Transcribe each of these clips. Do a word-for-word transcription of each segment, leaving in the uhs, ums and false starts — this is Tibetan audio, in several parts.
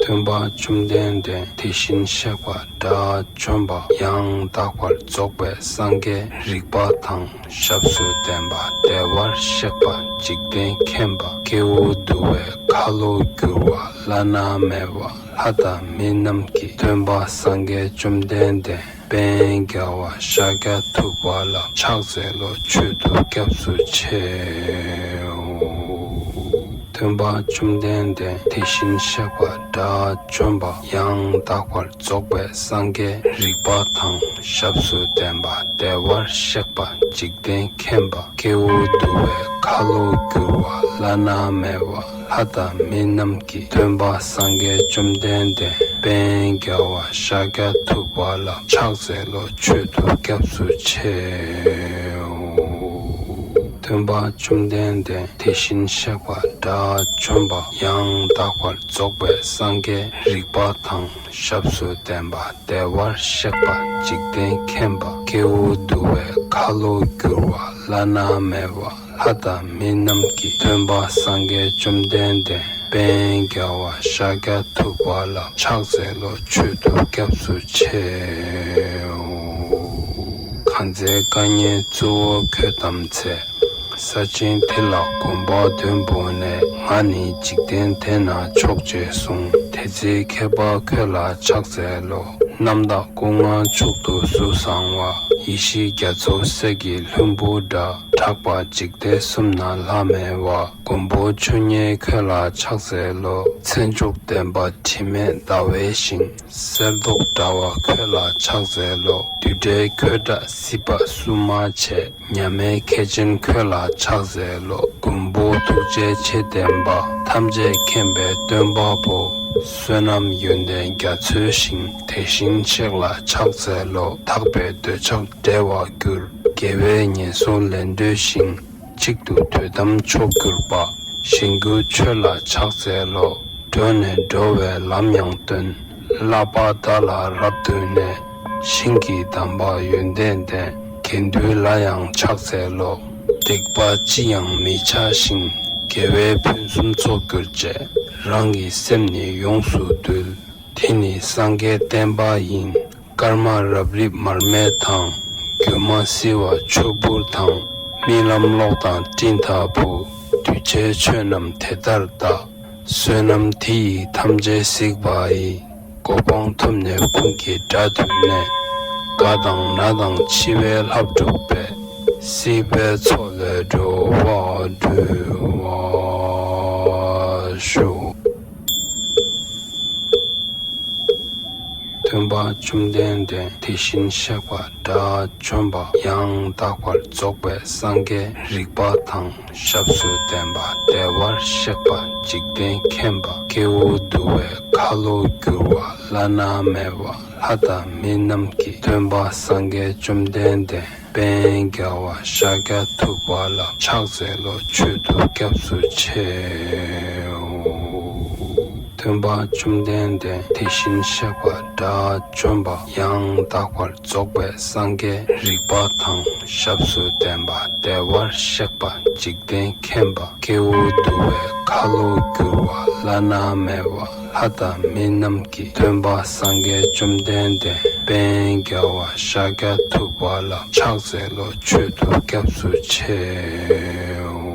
སྟོན་པ་བཅོམ་ལྡན་འདས་དེ་བཞིན་གཤེགས་པ་དགྲ་བཅོམ་པ་ཡང་དག་པར་རྫོགས་པའི་སངས་རྒྱས་རིག་པ་དང་ཞབས་སུ་ལྡན་པ་བདེ་བར་གཤེགས་པ་འཇིག་རྟེན་མཁྱེན་པ་སྐྱེ་བོ་འདུལ་བའི་ཁ་ལོ་བསྒྱུར་བ་བླ་ན་མེད་པ་ལྷ་དང་མི་རྣམས་ཀྱི་སྟོན་པ་སངས་རྒྱས་བཅོམ་ལྡན་འདས་དཔལ་རྒྱལ་བ་ཤཱཀྱ་ཐུབ་པ་ལ་ཕྱག་འཚལ་ལོ། མཆོད་དོ་སྐྱབས་སུ་མཆིའོ། སྟོན་པ་བཅོམ་ལྡན་འདས་དེ་བཞིན་གཤེགས་པ་དགྲ་བཅོམ་པ་ཡང་དག་པར་རྫོགས་པའི་སངས་རྒྱས་རིག་པ་དང་ཞབས་སུ་ལྡན་པ་བདེ་བར་གཤེགས་པ་འཇིག་རྟེན་མཁྱེན་པ་སྐྱེ་བོ་འདུལ་བའི་ཁ་ལོ་བསྒྱུར་བ་བླ་ན་མེད་པ་ལྷ་དང་མི་རྣམས་ཀྱི་སྟོན་པ་སངས་རྒྱས་བཅོམ་ལྡན་འདས་དཔལ་རྒྱལ་བ་ཤཱཀྱ་ཐུབ་པ་ལ་ཕྱག་འཚལ་ལོ། མཆོད་དོ་སྐྱབས་སུ་མཆིའོ། སྟོན་པ་བཅོམ་ལྡན་འདས་དེ་བཞིན་གཤེགས་པ་དགྲ་བཅོམ་པ་ཡང་དག་པར་རྫོགས་པའི་སངས་རྒྱས་རིག་པ་དང་ཞབས་སུ་ལྡན་པ་བདེ་བར་གཤེགས་པ་འཇིག་རྟེན་མཁྱེན་པ་སྐྱེ་བོ་འདུལ་བའི་ཁ་ལོ་བསྒྱུར་བ་བླ་ན་མེད་པ་ལྷ་དང་མི་རྣམས་ཀྱི་སྟོན་པ་སངས་རྒྱས་བཅོམ་ལྡན་འདས་དཔལ་རྒྱལ་བ་ཤཱཀྱ་ཐུབ་པ་ལ་ཕྱག་འཚལ་ལོ། མཆོད་དོ་སྐྱབས་སུ་མཆིའོ། གང་ཚེ་བཀའ་ཉན་གཙོ་བོ་ཁྱོད་བལྟམས་ཚེ། ས་ཆེན་དེ་ལ་གོམ་པ་བདུན་བོར་ནས། ང་ནི་འཇིག་རྟེན་དེ་ན་མཆོག་ཅེས་གསུངས། དེ་ཚེ་མཁས་པ་ཁྱོད་ལ་ཕྱག་འཚལ་ལོ། རྣམ་དག་སྐུ་མངའ་མཆོག་ཏུ་གཟུགས་བཟང་བ། ཡེ་ཤེས་རྒྱ་མཚོ་གསེར་གྱི་ལྷུན་པོ་འདྲ། གྲགས་པ་འཇིག་རྟེན་གསུམ་ན་ལྷ་མེད་པ། མགོན་པོ་ཆོས་ཉིད་ཁྱོད་ལ་ཕྱག་འཚལ་ལོ། མཚན་མཆོག་ལྡན་པ་དྲི་མེད་ཟླ་བའི་ཞིང་། གསེར་མདོག་འདྲ་བ་ཁྱོད་ལ་ཕྱག་འཚལ་ལོ། རྡུལ་བྲལ་ཁྱོད་འདྲ་སྲིད་པ་བསུ་མ་བྱས། མཉམ་མེད་མཁས་ཆེན་ཁྱོད་ལ་ཕྱག་འཚལ་ལོ། མགོན་པོ་ཐུགས་རྗེ་ཆེ་ལྡན་པ། ཐམས་ཅད་མཁྱེན་པའི་སྟོན་པ་པོ། བསོད་ནམས་ཡོན་ཏན་རྒྱ་མཚོའི་ཞིང་། དེ་བཞིན་གཤེགས་ལ་ཕྱག་འཚལ་ལོ། ཐར་པའི་འདོད་ཆགས་བྲལ་བར་འགྱུར། དགེ་བའི་ངན་སོང་ལས་སྒྲོལ་ཞིང་། གཅིག་ཏུ་སྡོད་དམ་མཆོག་གྱུར་པ། གཞན་གྱུར་ཆོས་ལ་ཕྱག་འཚལ་ལོ། འགྲོ་ནས་འགྲོ་བའི་ལམ་ཡང་སྟོན། བསླབ་པ་དག་ལ་རབ་བཏུད་ནས། ཞིང་གི་དམ་པ་ཡོན་ཏན་ལྡན། དགེ་འདུན་ལ་ཡང་ཕྱག་འཚལ་ལོ། སྡིག་པ་ཅི་ཡང་མི་བྱ་ཞིང་། དགེ་བའི་ཕུན་སུམ་ཚོགས་གྱུར་ཅིག། རང་གི་སེམས་ནི་ཡོངས་སུ་འདུལ། དེ་ནི་སངས་རྒྱས་བསྟན་པ་ཡིན། སྐར་མ་རབ་རིབ་མར་མེ་དང་། སྒྱུ་མ་བསིལ་བ་ཆུ་བུར་དང་། རྨི་ལམ་གློག་དང་སྤྲིན་ལྟ་བུ། གདུལ་བྱའི་ཆོས་རྣམས་དེ་ལྟར་གདའ། བསོད་ནམས་དེ་ཡིས་ཐམས་ཅད་གཟིགས་པ་ཡི། གོ་འཕང་ཐོབ་ནས་ཀུན་གྱི་དགྲ་བཏུལ་ནས། རྒ་དང་ན་དང་འཆི་བའི་ལྷ་བསྒྲུབས་པས། སྲིད་པའི་མཚོ་ལས་སྒྲོལ་བར་འགྲོ་བར་ཤོག། སྟོན་པ་བཅོམ་ལྡན་འདས་དེ་བཞིན་གཤེགས་པ་དགྲ་བཅོམ་པ་ཡང་དག་པར་རྫོགས་པའི་སངས་རྒྱས་རིག་པ་དང་ཞབས་སུ་ལྡན་པ་བདེ་བར་གཤེགས་པ་འཇིག་རྟེན་མཁྱེན་པ་སྐྱེ་བོ་འདུལ་བའི་ཁ་ལོ་བསྒྱུར་བ་བླ་ན་མེད་པ་ལྷ་དང་མི་རྣམས་ཀྱི་སྟོན་པ་སངས་རྒྱས་བཅོམ་ལྡན་འདས་དཔལ་རྒྱལ་བ་ཤཱཀྱ་ཐུབ་པ་ལ་ཕྱག་འཚལ་ལོ། མཆོད་དོ་སྐྱབས་སུ་མཆིའོ། སྟོན་པ་བཅོམ་ལྡན་འདས་དེ་བཞིན་གཤེགས་པ་དགྲ་བཅོམ་པ་ཡང་དག་པར་རྫོགས་པའི་སངས་རྒྱས་རིག་པ་དང་ཞབས་སུ་ལྡན་པ་བདེ་བར་གཤེགས་པ་འཇིག་རྟེན་མཁྱེན་པ་སྐྱེ་བོ་འདུལ་བའི་ཁ་ལོ་བསྒྱུར་བ་བླ་ན་མེད་པ་ལྷ་དང་མི་རྣམས་ཀྱི་སྟོན་པ་སངས་རྒྱས་བཅོམ་ལྡན་འདས་དཔལ་རྒྱལ་བ་ཤཱཀྱ་ཐུབ་པ་ལ་ཕྱག་འཚལ་ལོ། མཆོད་དོ་སྐྱབས་སུ་མཆིའོ།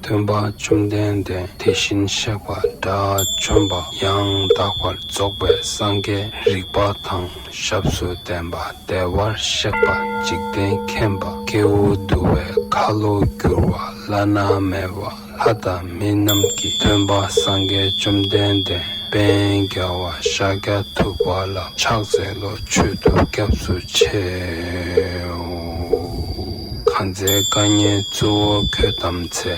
སྟོན་པ་བཅོམ་ལྡན་འདས་དེ་བཞིན་གཤེགས་པ་དགྲ་བཅོམ་པ་ཡང་དག་པར་རྫོགས་པའི་སངས་རྒྱས་རིག་པ་དང་ཞབས་སུ་ལྡན་པ་བདེ་བར་གཤེགས་པ་འཇིག་རྟེན་མཁྱེན་པ་སྐྱེ་བོ་འདུལ་བའི་ཁ་ལོ་བསྒྱུར་བ་བླ་ན་མེད་པ་ལྷ་དང་མི་རྣམས་ཀྱི་སྟོན་པ་སངས་རྒྱས་བཅོམ་ལྡན་འདས་དཔལ་རྒྱལ་བ་ཤཱཀྱ་ཐུབ་པ་ལ་ཕྱག་འཚལ་ལོ། མཆོད་དོ་སྐྱབས་སུ་མཆིའོ། གང་ཚེ་བཀའ་ཉན་གཙོ་བོ་ཁྱོད་བལྟམས་ཚེ།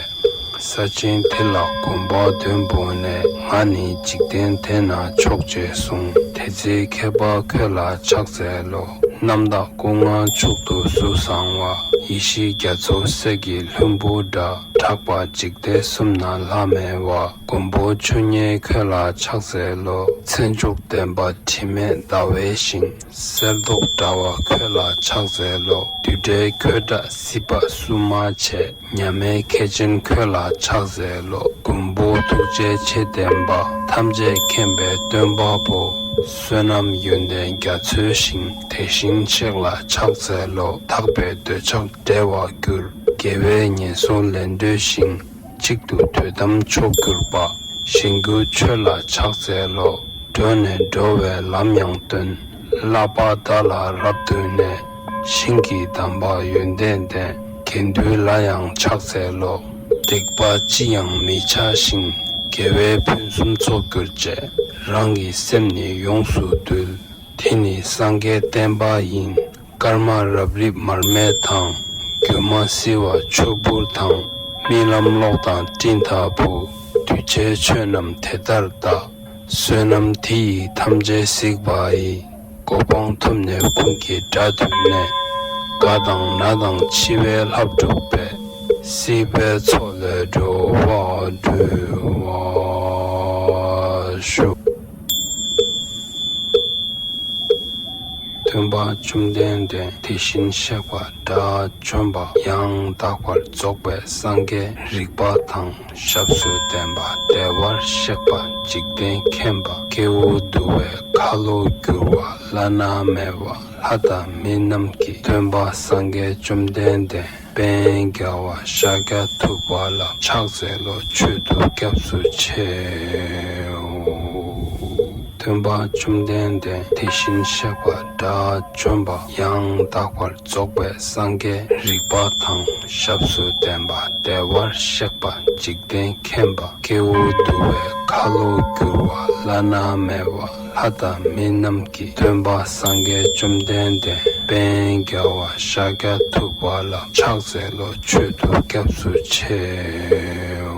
ས་ཆེན་དེ་ལ་གོམ་པ་བདུན་བོར་ནས། ང་ནི་འཇིག་རྟེན་དེ་ན་མཆོག་ཅེས་གསུངས། དེ་ཚེ་མཁས་པ་ཁྱོད་ལ་ཕྱག་འཚལ་ལོ། རྣམ་དག་སྐུ་མངའ་མཆོག་ཏུ་གཟུགས་བཟང་བ། ཡེ་ཤེས་རྒྱ་མཚོ་གསེར་གྱི་ལྷུན་པོ་འདྲ། གྲགས་པ་འཇིག་རྟེན་གསུམ་ན་ལྷ་མེད་པ། མགོན་པོ་ཆོས་ཉིད་ཁྱོད་ལ་ཕྱག་འཚལ་ལོ། མཚན་མཆོག་ལྡན་པ་དྲི་མེད་ཟླ་བའི་ཞིང་། གསེར་མདོག་འདྲ་བ་ཁྱོད་ལ་ཕྱག་འཚལ་ལོ། རྡུལ་བྲལ་ཁྱོད་འདྲ་སྲིད་པ་བསུ་མ་བྱས། མཉམ་མེད་མཁས་ཆེན་ཁྱོད་ལ་ཕྱག་འཚལ་ལོ། མགོན་པོ་ ཐུགས་རྗེ་ཆེ། བསྟན་པ་ཐམས་ཅད་མཁྱེན་པའི་སྟོན་པ་པོ། བསོད་ནམས་ཡོན་ཏན་རྒྱ་མཚོའི་ཞིང་། དེ་བཞིན་གཤེགས་ལ་ཕྱག་འཚལ་ལོ། དག་པའི་འདོད་ཆགས་བྲལ་བར་གྱུར། དགེ་བའི་ངན་སོང་ལས་འདུལ་ཞིང་། གཅིག་ཏུ་སྡོད་དམ་མཆོག་གྱུར་པ། གཞན་གྱུར་ཆོས་ལ་ཕྱག་འཚལ་ལོ། འགྲོ་ནས་འགྲོ་བའི་ལམ་ཡང་སྟོན། བསླབ་པ་དག་ལ་རབ་འདུན་ནས། ཞིང་གི་དམ་པ་ཡོན་ཏན་ལྡན། དགེ་འདུན་ལ་ཡང་ཕྱག་འཚལ་ལོ། སྡིག་པ་ཅི་ཡང་མི་བྱ་ཞིང་། དགེ་བའི་ཕུན་སུམ་ཚོགས་གྱུར་ཅིག། རང་གི་སེམས་ནི་ཡོངས་སུ་འདུལ། དེ་ནི་སངས་རྒྱས་བསྟན་པ་ཡིན། སྐར་མ་རབ་རིབ་མར་མེ་དང་། སྒྱུ་མ་བསིལ་བ་ཆུ་བུར་དང་། རྨི་ལམ་གློག་དང་སྤྲིན་ལྟ་བུ། གདུལ་བྱའི་ཆོས་རྣམས་དེ་ལྟར་བལྟ། བསོད་ནམས་དེ་ཡིས་ཐམས་ཅད་གཟིགས་པ་ཡི། གོ་འཕང་ཐོབ་ནས་ཀུན་གྱི་དགྲ་བཏུལ་ནས། རྒ་དང་ན་དང་འཆི་བའི་ལྷ་འགྲུབ་པའི། སྲིད་པའི་མཚོ་ལས་འགྲོ་བ་སྒྲོལ་བར་ཤོག། སྟོན་པ་བཅོམ་ལྡན་འདས་དེ་བཞིན་གཤེགས་པ་དགྲ་བཅོམ་པ་ཡང་དག་པར་རྫོགས་པའི་སངས་རྒྱས། རིག་པ་དང་ཞབས་སུ་ལྡན་པ། བདེ་བར་གཤེགས་པ། འཇིག་རྟེན་མཁྱེན་པ། སྐྱེ་བོ་འདུལ་བའི་ཁ་ལོ་བསྒྱུར་བ། བླ་ན་མེད་པ། ལྷ་དང་མི་རྣམས་ཀྱི་སྟོན་པ་སངས་རྒྱས་བཅོམ་ལྡན་འདས། པཎ་ཞྭ་བ་ཤཱཀྱ་ཐུབ་པ་ལ་ཕྱག་འཚལ་ལོ། མཆོད་དོ་སྐྱབས་སུ་མཆིའོ། སྟོན་པ་བཅོམ་ལྡན་འདས་དེ་བཞིན་གཤེགས་པ་དགྲ་བཅོམ་པ་ཡང་དག་པར་རྫོགས་པའི་སངས་རྒྱས། རིག་པ་དང་ཞབས་སུ་ལྡན་པ། བདེ་བར་གཤེགས་པ། འཇིག་རྟེན་མཁྱེན་པ། སྐྱེ་བོ་འདུལ་བའི་ཁ་ལོ་བསྒྱུར་བ། བླ་ན་མེད་པ། ལྷ་དང་མི་རྣམས་ཀྱི་སྟོན་པ་སངས་རྒྱས་བཅོམ་ལྡན་འདས། པཎ་ཞྭ་བ་ཤཱཀྱ་ཐུབ་པ་ལ་ཕྱག་འཚལ་ལོ། མཆོད་དོ་སྐྱབས་སུ་མཆིའོ།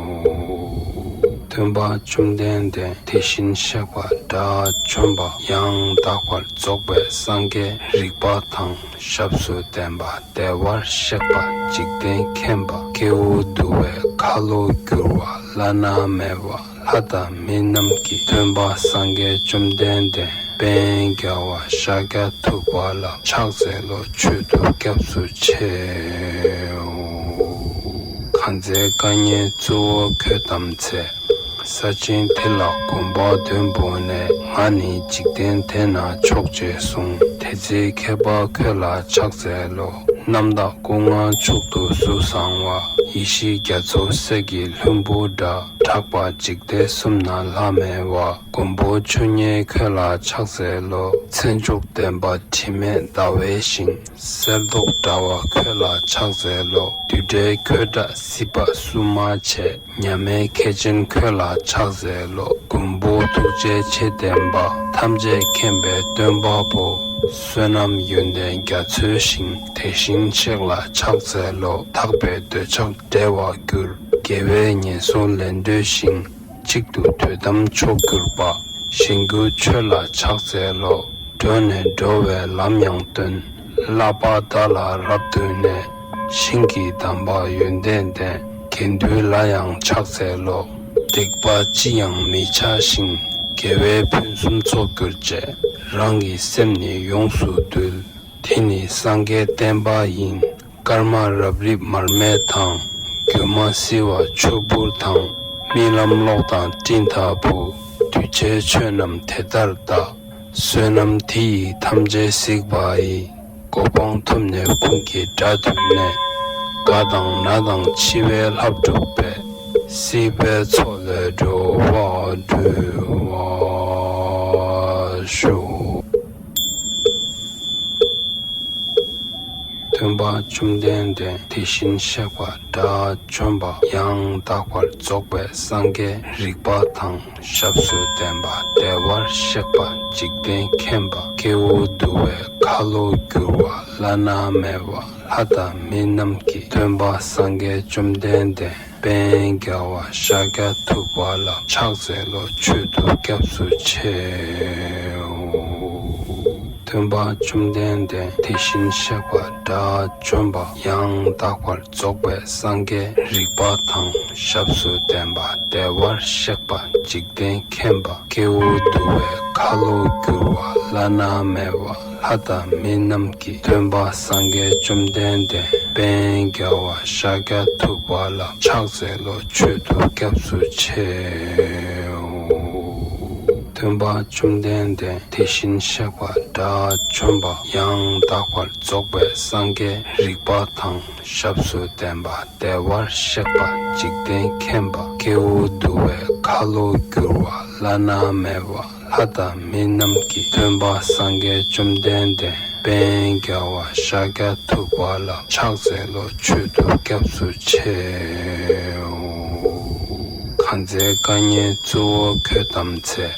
སྟོན་པ་བཅོམ་ལྡན་འདས་དེ་བཞིན་གཤེགས་པ་དགྲ་བཅོམ་པ་ཡང་དག་པར་རྫོགས་པའི་སངས་རྒྱས། རིག་པ་དང་ཞབས་སུ་ལྡན་པ། བདེ་བར་གཤེགས་པ། འཇིག་རྟེན་མཁྱེན་པ། སྐྱེ་བོ་འདུལ་བའི་ཁ་ལོ་བསྒྱུར་བ། བླ་ན་མེད་པ། ལྷ་དང་མི་རྣམས་ཀྱི་སྟོན་པ་སངས་རྒྱས་བཅོམ་ལྡན་འདས། པཎ་ཞྭ་བ་ཤཱཀྱ་ཐུབ་པ་ལ་ཕྱག་འཚལ་ལོ། མཆོད་དོ་སྐྱབས་སུ་མཆིའོ། གང་ཚེ་བཀའ་ཉན་གཙོ་བོ་ཁྱོད་བལྟམས་ཚེ། ས་ཆེན་དེ་ལ་གོམ་པ་བདུན་བོར་ནས། ང་ནི་འཇིག་རྟེན་དེ་ན་མཆོག་ཅེས་གསུངས། དེ་ཚེ་མཁས་པ་ཁྱོད་ལ་ཕྱག་འཚལ་ལོ། རྣམ་དག་སྐུ་མངའ་མཆོག་ཏུ་གཟུགས་བཟང་བ། ཡེ་ཤེས་རྒྱ་མཚོ་གསེར་གྱི་ལྷུན་པོ་འདྲ། གྲགས་པ་འཇིག་རྟེན་གསུམ་ན་ལྷམ་མེ་བ། མགོན་པོ་ཆོས་ཉིད་ཁྱོད་ལ་ཕྱག་འཚལ་ལོ། མཚན་མཆོག་ལྡན་པ་དྲི་མེད་ཟླ་བའི་ཞིང་། གསེར་མདོག་འདྲ་བ་ཁྱོད་ལ་ཕྱག་འཚལ་ལོ། བདུད་འདྲེ་ཁྱོད་དགྲ་སྲིད་པ་བསུ་མ་བྱེད། མཉམ་མེད་མཁས་ཆེན་ཁྱོད་ལ་ཕྱག་འཚལ་ལོ། མགོན་པོ་ཐུགས་རྗེ་ཆེ་ལྡན་པ། ཐམས་ཅད་མཁྱེན་པའི་སྟོན་པ་པོ། བསོད་ནམས་ཡོན་ཏན་རྒྱ་མཚོའི་ཞིང་། དེ་བཞིན་གཤེགས་ལ་ཕྱག་འཚལ་ལོ། དག་པའི་འདོད་ཆགས་བྲལ་བར་གྱུར། དགེ་བའི་ངན་སོང་ལས་འདུལ་ཞིང་། གཅིག་ཏུ་སྡོད་དམ་མཆོག་གྱུར་པ། གཞན་གྱུར་ཆོས་ལ་ཕྱག་འཚལ་ལོ། འགྲོ་ནས་འགྲོ་བའི་ལམ་ཡང་སྟོན། བསླབ་པ་དག་ལ་རབ་འདུན་ནས། ཞིང་གི་དམ་པ་ཡོན་ཏན་ལྡན། དགེ་འདུན་ལ་ཡང་ཕྱག་འཚལ་ལོ། སྡིག་པ་ཅི་ཡང་མི་བྱ་ཞིང་། དགེ་བའི་ཕུན་སུམ་ཚོགས་གྱུར་ཅིག། རང་གི་སེམས་ནི་ཡོངས་སུ་འདུལ། དེ་ནི་སངས་རྒྱས་བསྟན་པ་ཡིན། སྐར་མ་རབ་རིབ་མར་མེ་དང་། སྒྱུ་མ་བསིལ་བ་ཆུ་བུར་དང་། རྨི་ལམ་གློག་དང་སྤྲིན་ལྟ་བུ། གདུལ་བྱའི་ཆོས་རྣམས་དེ་ལྟར་བལྟ། བསོད་ནམས་དེ་ཡིས་ཐམས་ཅད་གཟིགས་པ་ཡི། གོ་འཕང་ཐོབ་ནས་ཀུན་གྱི་དགྲ་བཏུལ་ནས། རྒ་དང་ན་དང་འཆི་བའི་ལྷ་འགྲུབ་པའི། སྲིད་པའི་མཚོ་ལས་འགྲོ་བ་སྒྲོལ་བར་ཤོག། སྟོན་པ་བཅོམ་ལྡན་འདས་དེ་བཞིན་གཤེགས་པ་དགྲ་བཅོམ་པ་ཡང་དག་པར་རྫོགས་པའི་སངས་རྒྱས། རིག་པ་དང་ཞབས་སུ་ལྡན་པ། བདེ་བར་གཤེགས་པ། འཇིག་རྟེན་མཁྱེན་པ། སྐྱེ་བོ་འདུལ་བའི་ཁ་ལོ་བསྒྱུར་བ། བླ་ན་མེད་པ། ལྷ་དང་མི་རྣམས་ཀྱི་སྟོན་པ་སངས་རྒྱས་བཅོམ་ལྡན་འདས། པཎ་ཞྭ་བ་ཤཱཀྱ་ཐུབ་པ་ལ་ཕྱག་འཚལ་ལོ། མཆོད་དོ་སྐྱབས་སུ་མཆིའོ། སྟོན་པ་བཅོམ་ལྡན་འདས་དེ་བཞིན་གཤེགས་པ་དགྲ་བཅོམ་པ་ཡང་དག་པར་རྫོགས་པའི་སངས་རྒྱས་རིག་པ་དང་ཞབས་སུ་ལྡན་པ་བདེ་བར་གཤེགས་པ་འཇིག་རྟེན་མཁྱེན་པ་སྐྱེ་བོ་འདུལ་བའི་ཁ་ལོ་བསྒྱུར་བ་བླ་ན་མེད་པ་ལྷ་དང་མི་རྣམས་ཀྱི་སྟོན་པ་སངས་རྒྱས་བཅོམ་ལྡན་འདས་དཔལ་རྒྱལ་བ་ཤཱཀྱ་ཐུབ་པ་ལ་ཕྱག་འཚལ་ལོ། མཆོད་དོ་སྐྱབས་སུ་མཆིའོ། སྟོན་པ་བཅོམ་ལྡན་འདས་དེ་བཞིན་གཤེགས་པ་དགྲ་བཅོམ་པ་ཡང་དག་པར་རྫོགས་པའི་སངས་རྒྱས་རིག་པ་དང་ཞབས་སུ་ལྡན་པ་བདེ་བར་གཤེགས་པ་འཇིག་རྟེན་མཁྱེན་པ་སྐྱེ་བོ་འདུལ་བའི་ཁ་ལོ་བསྒྱུར་བ་བླ་ན་མེད་པ་ལྷ་དང་མི་རྣམས་ཀྱི་སྟོན་པ་སངས་རྒྱས་བཅོམ་ལྡན་འདས་དཔལ་རྒྱལ་བ་ཤཱཀྱ་ཐུབ་པ་ལ་ཕྱག་འཚལ་ལོ། མཆོད་དོ་སྐྱབས་སུ་མཆིའོ། གང་ཚེ་བཀའ་ཉན་གཙོ་བོ་ཁྱོད་བལྟམས་ཚེ།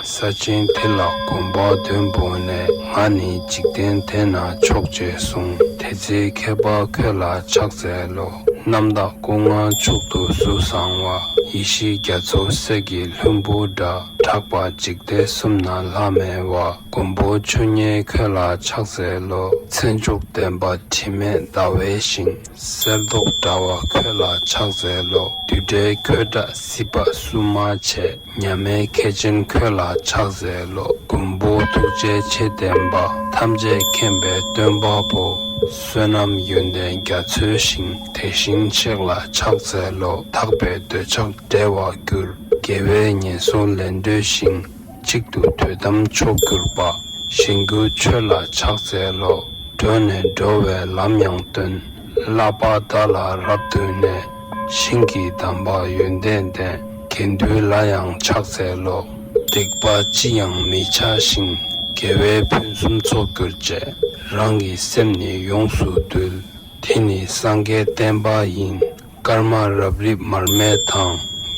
ས་ཆེན་དེ་ལ་གོམ་པ་བདུན་བོར་ནས་ང་ནི་འཇིག་རྟེན་དེ་ན་མཆོག་ཅེས་གསུངས། དེ་ཚེ་མཁས་པ་ཁྱོད་ལ་ཕྱག་འཚལ་ལོ། རྣམ་དག་སྐུ་ལྔ་མཆོག་ཏུ་གཟུགས་བཟང་བ། ཡེ་ཤེས་རྒྱ་མཚོ་གསེར་གྱི་ལྷུན་པོ་འདྲ། གྲགས་པ་འཇིག་རྟེན་གསུམ་ན་ལྷ་མེད་པ། མགོན་པོ་ཆོས་དབྱིངས་ཁྱོད་ལ་ཕྱག་འཚལ་ལོ། མཚན་མཆོག་ལྡན་པ་དྲི་མེད་ཟླ་བའི་ཞིང་། གསེར་མདོག་འདྲ་བ་ཁྱོད་ལ་ཕྱག་འཚལ་ལོ། རྡུལ་བྲལ་ཁྱོད་འདྲ་སྲིད་པ་བསུ་མ་བྱས། མཉམ་མེད་མཁས་ཆེན་ཁྱོད་ལ་ཕྱག་འཚལ་ལོ། མགོན་པོ་ཐུགས་རྗེ་ཆེ་ལྡན་པ། ཐམས་ཅད་མཁྱེན་པའི་སྟོན་པ་པོ། བསོད་ནམས་ཡོན་ཏན་རྒྱ་མཚོའི་ཞིང་། དེ་བཞིན་གཤེགས་ལ་ཕྱག་འཚལ་ལོ། དག་པའི་འདོད་ཆགས་བྲལ་བར་གྱུར། དགེ་བའི་ངན་སོང་ལས་འདྲོལ་ཞིང་། གཅིག་ཏུ་འདོད་དམ་མཆོག་གྱུར་པ། གཞན་ཀུན་ཆོས་ལ་ཕྱག་འཚལ་ལོ། འགྲོ་ནས་འགྲོ་བའི་ལམ་ཡང་སྟོན། བསླབ་པ་དག་ལ་རབ་འདུན་ནས། ཞིང་གི་དམ་པ་ཡོན་ཏན་ལྡན། དགེ་འདུན་ལ་ཡང་ཕྱག་འཚལ་ལོ། སྡིག་པ་ཅི་ཡང་མི་བྱ་ཞིང་། དགེ་བའི་ཕུན་སུམ་ཚོགས་གྱུར་ཅིག། རང་གི་སེམས་ནི་ཡོངས་སུ་འདུལ། དེ་ནི་སངས་རྒྱས་བསྟན་པ་ཡིན། སྐར་མ་རབ་རིབ་མར་མེ་དང་།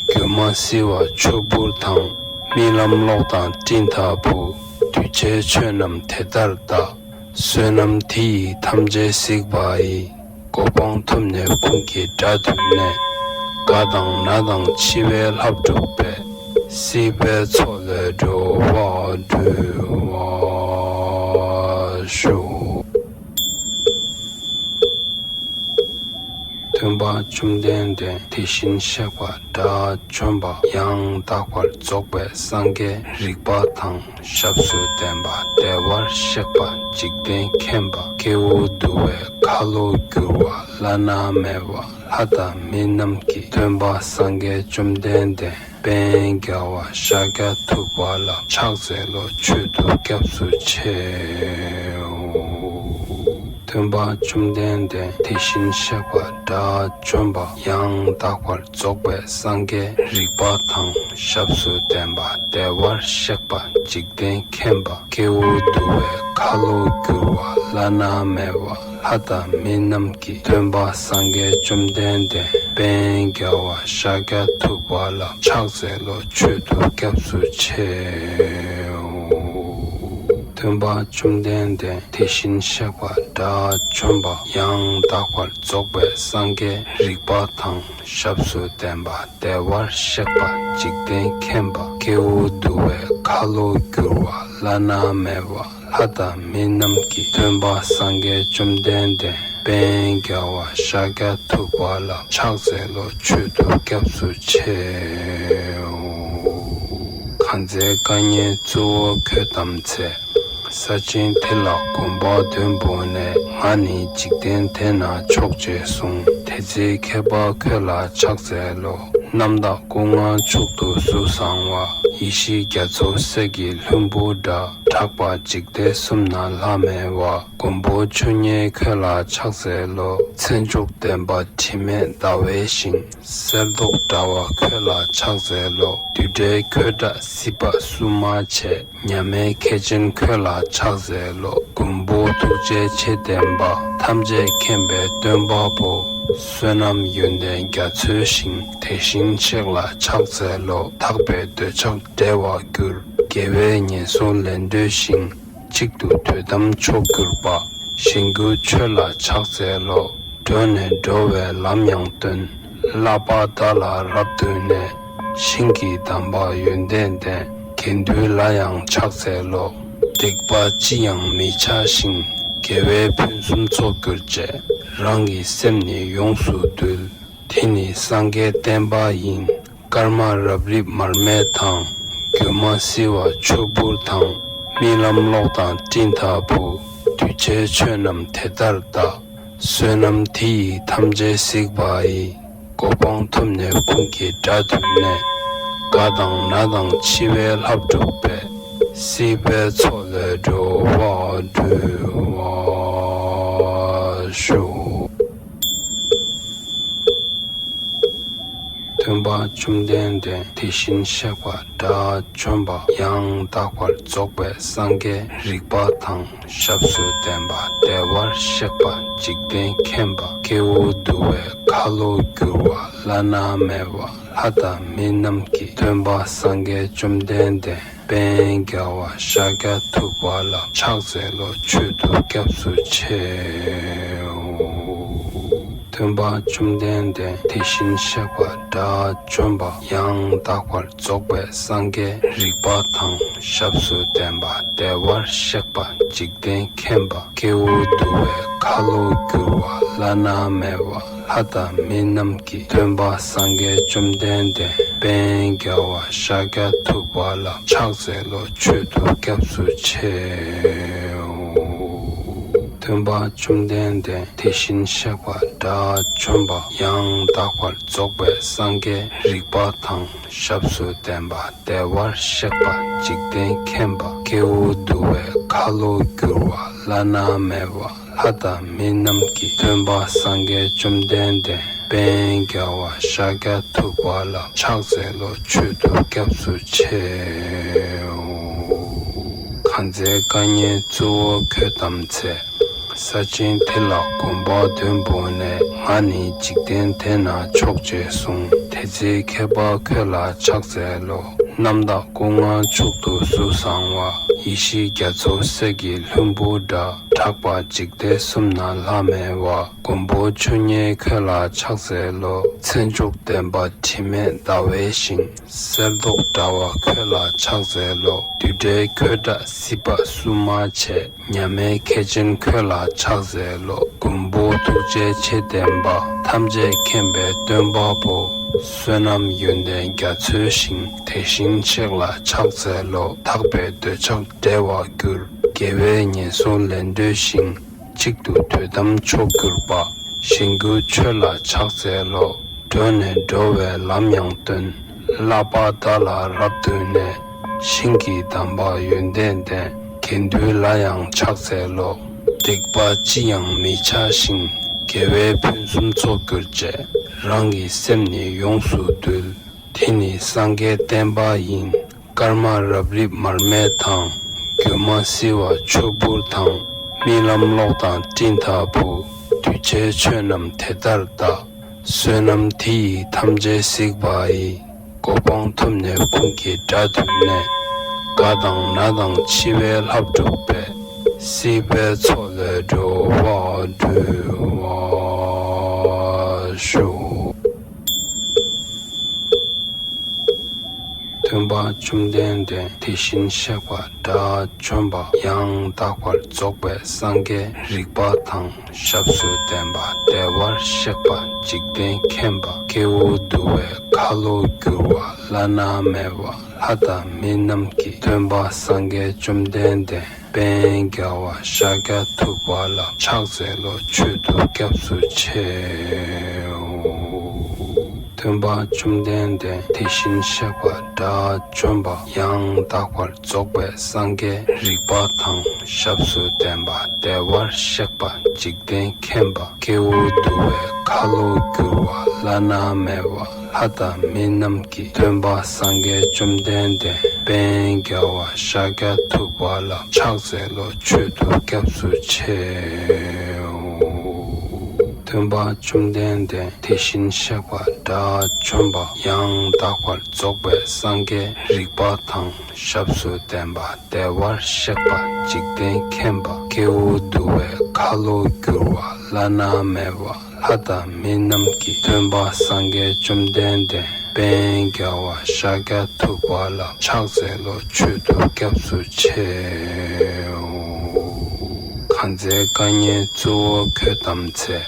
སྒྱུ་མ་བསིལ་བ་ཆུ་བུར་དང་། རྨི་ལམ་གློག་དང་སྤྲིན་ལྟ་བུ། གདུལ་བྱའི་ཆོས་རྣམས་དེ་ལྟར་གདའ། བསོད་ནམས་དེ་ཡིས་ཐམས་ཅད་གཟིགས་པ་ཡི། གོ་འཕང་ཐོབ་ནས་ཀུན་གྱི་དགྲ་བཏུལ་ནས། རྒ་དང་ན་དང་འཆི་བའི་ལྷ་བསྒྲུབས་པས། སྲིད་པའི་མཚོ་ལས་འགྲོ་བ་སྒྲོལ་བར་ཤོག། སྟོན་པ་བཅོམ་ལྡན་འདས་དེ་བཞིན་གཤེགས་པ་དགྲ་བཅོམ་པ་ཡང་དག་པར་རྫོགས་པའི་སངས་རྒྱས་རིག་པ་དང་ཞབས་སུ་ལྡན་པ་བདེ་བར་གཤེགས་པ་འཇིག་རྟེན་མཁྱེན་པ་སྐྱེ་བོ་འདུལ་བའི་ཁ་ལོ་བསྒྱུར་བ་བླ་ན་མེད་པ་ལྷ་དང་མི་རྣམས་ཀྱི་སྟོན་པ་སངས་རྒྱས་བཅོམ་ལྡན་འདས་དཔལ་རྒྱལ་བ་ཤཱཀྱ་ཐུབ་པ་ལ་ཕྱག་འཚལ་ལོ། མཆོད་དོ་སྐྱབས་སུ་མཆིའོ། སྟོན་པ་བཅོམ་ལྡན་འདས་དེ་བཞིན་གཤེགས་པ་དགྲ་བཅོམ་པ་ཡང་དག་པར་རྫོགས་པའི་སངས་རྒྱས་རིག་པ་དང་ཞབས་སུ་ལྡན་པ་བདེ་བར་གཤེགས་པ་འཇིག་རྟེན་མཁྱེན་པ་སྐྱེ་བོ་འདུལ་བའི་ཁ་ལོ་བསྒྱུར་བ་བླ་ན་མེད་པ་ལྷ་དང་མི་རྣམས་ཀྱི་སྟོན་པ་སངས་རྒྱས་བཅོམ་ལྡན་འདས་དཔལ་རྒྱལ་བ་ཤཱཀྱ་ཐུབ་པ་ལ་ཕྱག་འཚལ་ལོ། མཆོད་དོ་སྐྱབས་སུ་མཆིའོ། སྟོན་པ་བཅོམ་ལྡན་འདས་དེ་བཞིན་གཤེགས་པ་དགྲ་བཅོམ་པ་ཡང་དག་པར་རྫོགས་པའི་སངས་རྒྱས་རིག་པ་དང་ཞབས་སུ་ལྡན་པ་བདེ་བར་གཤེགས་པ་འཇིག་རྟེན་མཁྱེན་པ་སྐྱེ་བོ་འདུལ་བའི་ཁ་ལོ་བསྒྱུར་བ་བླ་ན་མེད་པ་ལྷ་དང་མི་རྣམས་ཀྱི་སྟོན་པ་སངས་རྒྱས་བཅོམ་ལྡན་འདས་དཔལ་རྒྱལ་བ་ཤཱཀྱ་ཐུབ་པ་ལ་ཕྱག་འཚལ་ལོ། མཆོད་དོ་སྐྱབས་སུ་མཆིའོ། གང་ཚེ་བཀའ་ཉན་གཙོ་བོ་ཁྱོད་བལྟམས་ཚེ། ས་ཆེན་དེ་ལ་གོམ་པ་བདུན་བོར་ནས་ང་ནི་འཇིག་རྟེན་དེ་ན་མཆོག་ཅེས་གསུངས། དེ་ཚེ་མཁས་པ་ཁྱོད་ལ་ཕྱག་འཚལ་ལོ། རྣམ་དག་སྐུ་ལྔ་མཆོག་ཏུ་གཟུགས་བཟང་བ། ཡེ་ཤེས་རྒྱ་མཚོ་གསེར་གྱི་ལྷུན་པོ་འདྲ། གྲགས་པ་འཇིག་རྟེན་གསུམ་ན་ལྷ་མེད་པ། མགོན་པོ་ཆོས་དབྱིངས་ཁྱོད་ལ་ཕྱག་འཚལ་ལོ། མཚན་མཆོག་ལྡན་པ་དྲི་མེད་ཟླ་བའི་ཞིང་། གསེར་མདོག་འདྲ་བ་ཁྱོད་ལ་ཕྱག་འཚལ་ལོ། རྡུལ་བྲལ་ཁྱོད་འདྲ་སྲིད་པ་བསུ་མ་བྱས། མཉམ་མེད་མཁས་ཆེན་ཁྱོད་ལ་ཕྱག་འཚལ་ལོ། མགོན་པོ་ཐུགས་རྗེ་ཆེ་ལྡན་པ། ཐམས་ཅད་མཁྱེན་པའི་སྟོན་པ་པོ། བསོད་ནམས་ཡོན་ཏན་རྒྱ་མཚོའི་ཞིང་། དེ་བཞིན་གཤེགས་ལ་ཕྱག་འཚལ་ལོ། དག་པའི་འདོད་ཆགས་བྲལ་བར་གྱུར། དགེ་བའི་ངན་སོང་ལས་འདྲོལ་ཞིང་། གཅིག་ཏུ་སྡོད་དམ་མཆོག་གྱུར་པ། གཞན་ཀུན་ཆོས་ལ་ཕྱག་འཚལ་ལོ། འགྲོ་ནས་འགྲོ་བའི་ལམ་ཡང་སྟོན། བསླབ་པ་དག་ལ་རབ་འདུན་ནས། ཞིང་གི་དམ་པ་ཡོན་ཏན་ལྡན། དགེ་འདུན་ལ་ཡང་ཕྱག་འཚལ་ལོ། སྡིག་པ་ཅི་ཡང་མི་བྱ་ཞིང་། དགེ་བས་ཕུན་སུམ་ཚོགས་གྱུར་ཅིག། རང་གི་སེམས་ནི་ཡོངས་སུ་འདུལ། དེ་ནི་སངས་རྒྱས་བསྟན་པ་ཡིན། སྐར་མ་རབ་རིབ་མར་མེ་དང་། རྒྱུ་མ་བསིལ་བ་ཆུ་བུར་དང་། རྨི་ལམ་གློག་དང་སྤྲིན་ལྟ་བུ། གདུལ་བྱའི་ཆོས་རྣམས་དེ་ལྟར་གདའ། བསོད་ནམས་དེ་ཡིས་ཐམས་ཅད་གཟིགས་པ་ཡི། གོ་འཕང་ཐོབ་ནས་ཁོང་གི་དགྲ་བཏུལ་ནས། རྒ་དང་ན་དང་འཆི་བའི་ལྷ་བསྒྲུབས་པའི། སྲིད་པའི་མཚོ་ལས་སྒྲོལ་བར་འགྲུབ་པར་ཤོག། སྟོན་པ་བཅོམ་ལྡན་འདས་དེ་བཞིན་གཤེགས་པ་དགྲ་བཅོམ་པ་ཡང་དག་པར་རྫོགས་པའི་སངས་རྒྱས་རིག་པ་དང་ཞབས་སུ་ལྡན་པ་བདེ་བར་གཤེགས་པ་འཇིག་རྟེན་མཁྱེན་པ་སྐྱེ་བོ་འདུལ་བའི་ཁ་ལོ་བསྒྱུར་བ་བླ་ན་མེད་པ་ལྷ་དང་མི་རྣམས་ཀྱི་སྟོན་པ་སངས་རྒྱས་བཅོམ་ལྡན་འདས་པཎ་རྒྱལ་བ་ཤཱཀྱ་ཐུབ་པ་ལ་ཕྱག་འཚལ་ལོ། མཆོད་དོ་སྐྱབས་སུ་མཆིའོ། སྟོན་པ་བཅོམ་ལྡན་འདས་དེ་བཞིན་གཤེགས་པ་དགྲ་བཅོམ་པ་ཡང་དག་པར་རྫོགས་པའི་སངས་རྒྱས་རིག་པ་དང་ཞབས་སུ་ལྡན་པ་བདེ་བར་གཤེགས་པ་འཇིག་རྟེན་མཁྱེན་པ་སྐྱེ་བོ་འདུལ་བའི་ཁ་ལོ་བསྒྱུར་བ་བླ་ན་མེད་པ་ལྷ་དང་མི་རྣམས་ཀྱི་སྟོན་པ་སངས་རྒྱས་བཅོམ་ལྡན་འདས་པཎ་རྒྱལ་བ་ཤཱཀྱ་ཐུབ་པ་ལ་ཕྱག་འཚལ་ལོ། མཆོད་དོ་སྐྱབས་སུ་མཆིའོ། སྟོན་པ་བཅོམ་ལྡན་འདས་དེ་བཞིན་གཤེགས་པ་དགྲ་བཅོམ་པ་ཡང་དག་པར་རྫོགས་པའི་སངས་རྒྱས་རིག་པ་དང་ཞབས་སུ་ལྡན་པ་བདེ་བར་གཤེགས་པ་འཇིག་རྟེན་མཁྱེན་པ་སྐྱེ་བོ་འདུལ་བའི་ཁ་ལོ་བསྒྱུར་བ་བླ་ན་མེད་པ་ལྷ་དང་མི་རྣམས་ཀྱི་སྟོན་པ་སངས་རྒྱས་བཅོམ་ལྡན་འདས་པཎ་རྒྱལ་བ་ཤཱཀྱ་ཐུབ་པ་ལ་ཕྱག་འཚལ་ལོ། མཆོད་དོ་སྐྱབས་སུ་མཆིའོ། གང་ཚེ་བཀའ་ཉན་གཙོ་བོ་ཁྱོད་བལྟམས་ཚེ། ས་ཆེན་དེ་ལ་གོམ་པ་བདུན་བོར་ནས། ང་ནི་འཇིག་རྟེན་དེ་ན་མཆོག་ཅེས་གསུངས། དེ་ཚེ་མཁས་པ་ཁྱོད་ལ་ཕྱག་འཚལ་ལོ། རྣམ་དག་སྐུ་མངའ་མཆོག་ཏུ་གཟུགས་བཟང་བ། ཡེ་ཤེས་རྒྱ་མཚོ་གསེར་གྱི་ལྷུན་པོ་འདྲ། གྲགས་པ་འཇིག་རྟེན་གསུམ་ན་ལྷམ་མེ་བ། མགོན་པོ་ཆོས་ཉན་ཁྱོད་ལ་ཕྱག་འཚལ་ལོ། མཚན་མཆོག་ལྡན་པ་དྲི་མེད་ཟླ་བའི་ཞིང་། གསེར་མདོག་འདྲ་བ་ཁྱོད་ལ་ཕྱག་འཚལ་ལོ། རྡུལ་བྲལ་ཁྱོད་འདྲ་སྲིད་པ་བསུ་མ་བྱེད། མཉམ་མེད་མཁས་ཆེན་ཁྱོད་ལ་ཕྱག་འཚལ་ལོ། མགོན་པོ་ཐུགས་རྗེ་ཆེ་ལྡན་པ། ཐམས་ཅད་མཁྱེན་པའི་སྟོན་པ་པོ། བསོད་ནམས་ཡོན་ཏན་རྒྱ་མཚོའི་ཞིང་། དེ་བཞིན་གཤེགས་ལ་ཕྱག་འཚལ་ལོ། ཐར་པའི་འདོད་ཆགས་བྲལ་བར་འགྱུར། དགེ་བའི་ངན་སོང་ལས་འགྲོལ་ཞིང་། གཅིག་ཏུ་སྡོད་དམ་མཆོག་གྱུར་པ། གཞན་གྱུར་ཆོས་ལ་ཕྱག་འཚལ་ལོ། འགྲོ་ནས་འགྲོ་བའི་ལམ་ཡང་སྟོན། བསླབ་པ་དག་ལ་རབ་བཏུད་ནས། ཞིང་གི་དམ་པ་ཡོན་ཏན་ལྡན། དགེ་འདུན་ལ་ཡང་ཕྱག་འཚལ་ལོ། སྡིག་པ་ཅི་ཡང་མི་བྱ་ཞིང་། དགེ་བས་ཕུན་སུམ་ཚོགས་གྱུར་ཅིག། རང་གི་སེམས་ནི་ཡོངས་སུ་འདུལ། དེ་ནི་སངས་རྒྱས་བསྟན་པ་ཡིན། སྐར་མ་རབ་རིབ་མར་མེ་དང་། རྒྱུ་མ་བསིལ་བ་ཆུ་བུར་དང་། རྨི་ལམ་གློག་དང་སྤྲིན་ལྟ་བུ། གདུལ་བྱའི་ཆོས་རྣམས་དེ་ལྟར་གདའ། བསོད་ནམས་དེ་ཡིས་ཐམས་ཅད་གཟིགས་པ་ཡི། གོ་འཕང་ཐོབ་ནས་ཁོང་གི་དགྲ་བཏུལ་ནས། རྒ་དང་ན་དང་འཆི་བའི་ལྷ་བསྒྲུབས་པའི། སྲིད་པའི་མཚོ་ལས་སྒྲོལ་བར་འགྲུབ་པར་ཤོག། སྟོན་པ་བཅོམ་ལྡན་འདས་དེ་བཞིན་གཤེགས་པ་དགྲ་བཅོམ་པ་ཡང་དག་པར་རྫོགས་པའི་སངས་རྒྱས་རིག་པ་དང་ཞབས་སུ་ལྡན་པ་བདེ་བར་གཤེགས་པ་འཇིག་རྟེན་མཁྱེན་པ་སྐྱེ་བོ་འདུལ་བའི་ཁ་ལོ་བསྒྱུར་བ་བླ་ན་མེད་པ་ལྷ་དང་མི་རྣམས་ཀྱི་སྟོན་པ་སངས་རྒྱས་བཅོམ་ལྡན་འདས་པཎ་རྒྱལ་བ་ཤཱཀྱ་ཐུབ་པ་ལ་ཕྱག་འཚལ་ལོ། མཆོད་དོ་སྐྱབས་སུ་མཆིའོ། སྟོན་པ་བཅོམ་ལྡན་འདས་དེ་བཞིན་གཤེགས་པ་དགྲ་བཅོམ་པ་ཡང་དག་པར་རྫོགས་པའི་སངས་རྒྱས་རིག་པ་དང་ཞབས་སུ་ལྡན་པ་བདེ་བར་གཤེགས་པ་འཇིག་རྟེན་མཁྱེན་པ་སྐྱེ་བོ་འདུལ་བའི་ཁ་ལོ་བསྒྱུར་བ་བླ་ན་མེད་པ་ལྷ་དང་མི་རྣམས་ཀྱི་སྟོན་པ་སངས་རྒྱས་བཅོམ་ལྡན་འདས་པཎ་རྒྱལ་བ་ཤཱཀྱ་ཐུབ་པ་ལ་ཕྱག་འཚལ་ལོ། མཆོད་དོ་སྐྱབས་སུ་མཆིའོ། སྟོན་པ་བཅོམ་ལྡན་འདས་དེ་བཞིན་གཤེགས་པ་དགྲ་བཅོམ་པ་ཡང་དག་པར་རྫོགས་པའི་སངས་རྒྱས་རིག་པ་དང་ཞབས་སུ་ལྡན་པ་བདེ་བར་གཤེགས་པ་འཇིག་རྟེན་མཁྱེན་པ་སྐྱེ་བོ་འདུལ་བའི་ཁ་ལོ་བསྒྱུར་བ་བླ་ན་མེད་པ་ ལྷ་དང་མི་རྣམས་ཀྱི་སྟོན་པ་སངས་རྒྱས་བཅོམ་ལྡན་འདས་པད་རྒྱལ་བ་ཤཱཀྱ་ཐུབ་པ་ལ་ཕྱག་འཚལ་ལོ། མཆོད་དོ་སྐྱབས་སུ་མཆིའོ། གང་ཚེ་བཀའ་ཉན་གཙོ་བོ་ཁྱོད་བལྟམས་ཚེ།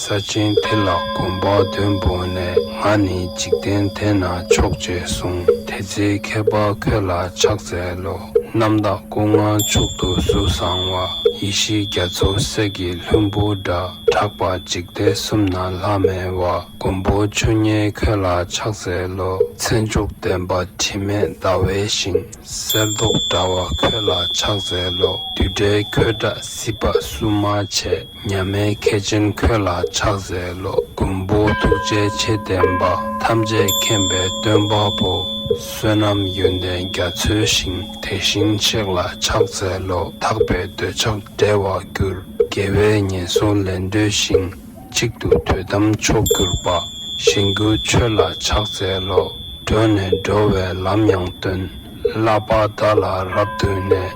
ས་ཆེན་དེ་ལ་གོམ་པ་བདུན་བོར་ནས། ང་ནི་འཇིག་རྟེན་དེ་ན་མཆོག་ཅེས་གསུངས། དེ་ཚེ་མཁས་པ་ཁྱོད་ལ་ཕྱག་འཚལ་ལོ། རྣམ་དག་སྐུ་མངའ་མཆོག་ཏུ་གཟུགས་བཟང་བ། ཡེ་ཤེས་རྒྱ་མཚོ་གསེར་གྱི་ལྷུན་པོ་འདྲ། གྲགས་པ་འཇིག་རྟེན་གསུམ་ན་ལྷ་མེད་པ། མགོན་པོ་ཆོས་དབྱིངས་ཁྱོད་ལ་ཕྱག་འཚལ་ལོ། མཚན་མཆོག་ལྡན་པ་དྲི་མེད་ཟླ་བའི་ཞིང་། གསེར་མདོག་འདྲ་བ་ཁྱོད་ལ་ཕྱག་འཚལ་ལོ། རྡུལ་བྲལ་ཁྱོད་འདྲ་སྲིད་པ་བསུ་མ་བྱས། མཉམ་མེད་མཁས་ཆེན་ཁྱོད་ལ་ཕྱག་འཚལ་ལོ། མགོན་པོ་ཐུགས་རྗེ་ཆེ་ལྡན་པ། ཐམས་ཅད་མཁྱེན་པའི་སྟོན་པ་པོ། བསོད་ནམས་ཡོན་ཏན་རྒྱ་མཚོའི་ཞིང་། དེ་བཞིན་གཤེགས་ལ་ཕྱག་འཚལ་ལོ། ཐར་པའི་འདོད་ཆགས་བྲལ་བར་གྱུར། དགེ་བའི་ངན་སོང་ལས་གྲོལ་ཞིང་། གཅིག་ཏུ་དོན་དམ་མཆོག་གྱུར་པ། གཞན་གྱུར་ཆོས་ལ་ཕྱག་འཚལ་ལོ། འགྲོ་ནས་འགྲོ་བའི་ལམ་ཡང་སྟོན། བསླབ་པ་དག་ལ་རབ་བསྡུས་ནས།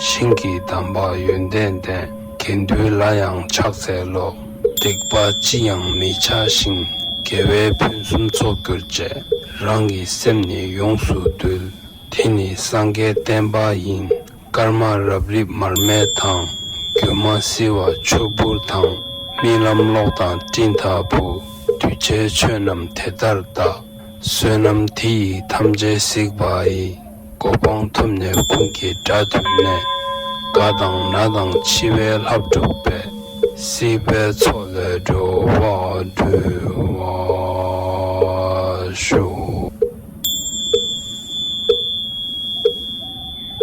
ཞིང་གི་དམ་པ་ཡོན་ཏན་ལྡན། དགེ་འདུན་ལ་ཡང་ཕྱག་འཚལ་ལོ། སྡིག་པ་ཅི་ཡང་མི་བྱ་ཞིང་། དགེ་བའི་ཕུན་སུམ་ཚོགས་གྱུར་ཅིག། རང་གི་སེམས་ནི་ཡོངས་སུ་འདུལ། དེ་ནི་སངས་རྒྱས་བསྟན་པ་ཡིན། སྐར་མ་རབ་རིབ་མར་མེ་དང་། སྒྱུ་མ་བསིལ་བ་ཆུ་བུར་དང་། རྨི་ལམ་གློག་དང་སྤྲིན་ལྟ་བུ། གདུལ་བྱའི་ཆོས་རྣམས་དེ་ལྟར་གདའ། བསོད་ནམས་དེ་ཡིས་ཐམས་ཅད་གཟིགས་པ་ཡི། གོ་འཕང་ཐོབ་ནས་ཀུན་གྱི་དགྲ་བཏུལ་ནས། རྒ་དང་ན་དང་འཆི་བའི་ལྷ་བསྒྲུབས་པས། སྲིད་པའི་མཚོ་ལས་སྒྲོལ་བར་འགྲུབ་པར་ཤོག།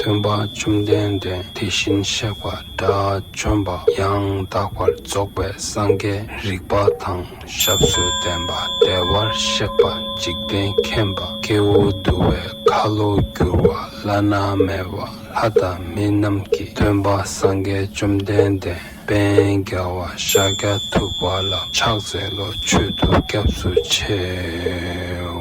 སྟོན་པ་བཅོམ་ལྡན་འདས་དེ་བཞིན་གཤེགས་པ་དགྲ་བཅོམ་པ་ཡང་དག་པར་རྫོགས་པའི་སངས་རྒྱས་རིག་པ་དང་ཞབས་སུ་ལྡན་པ་བདེ་བར་གཤེགས་པ་འཇིག་རྟེན་མཁྱེན་པ་སྐྱེ་བོ་འདུལ་བའི་ཁ་ལོ་བསྒྱུར་བ་བླ་ན་མེད་པ་ལྷ་དང་མི་རྣམས་ཀྱི་སྟོན་པ་སངས་རྒྱས་བཅོམ་ལྡན་འདས་པད་རྒྱལ་བ་ཤཱཀྱ་ཐུབ་པ་ལ་ཕྱག་འཚལ་ལོ། མཆོད་དོ་སྐྱབས་སུ་མཆིའོ།